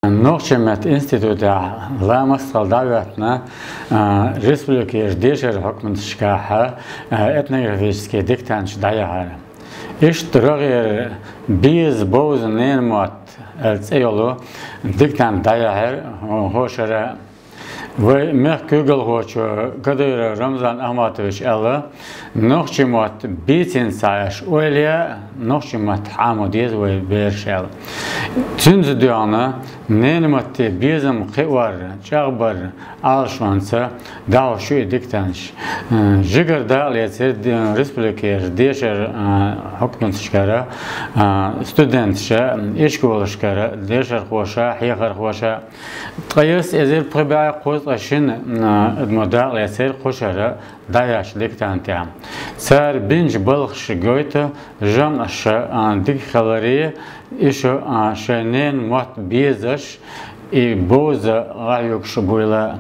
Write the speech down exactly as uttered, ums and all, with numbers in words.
Нохчийн меттан институтехь ламастагӀалла дӀахӀоьттина, а, республикера дешаран хьукматашкахь, а, этнографический диктанташ дӀаяхьар. Иштта рогӀера «Беза, бовза, ненан мотт» аьлла цӀе йолу диктант дӀаяьхьира хӀокху шарахь. Вайн мехкан куьйгалхочо Кадыров Рамзан Ахматовича аьлла, нохчийн мотт бийцина ца Ӏаш ойла ян, нохчийн мотт Ӏамо деза вайн бераша аьлла. Цуьнца доьгӀна ненан матте безам кхиор, чӀагӀбар Ӏалашонца дӀахьош ю и диктанташ. Жигара дакъа лецира д-, республикера дешаран, а, хьукматашкара, а, студенташа, ишколашкара дешархоша, хьехархоша. Ткъа исс эзар пхи бӀе кхузткъе шина, а, адамо дакъа лецира кху шарахь дӀаяьхьначу диктантехь. Цара бинчу балхаша гойту жамӀаш, а, дика хиларе, и шу, а, шайн ненан мотт безаш, и бовза гӀайгӀа буйла.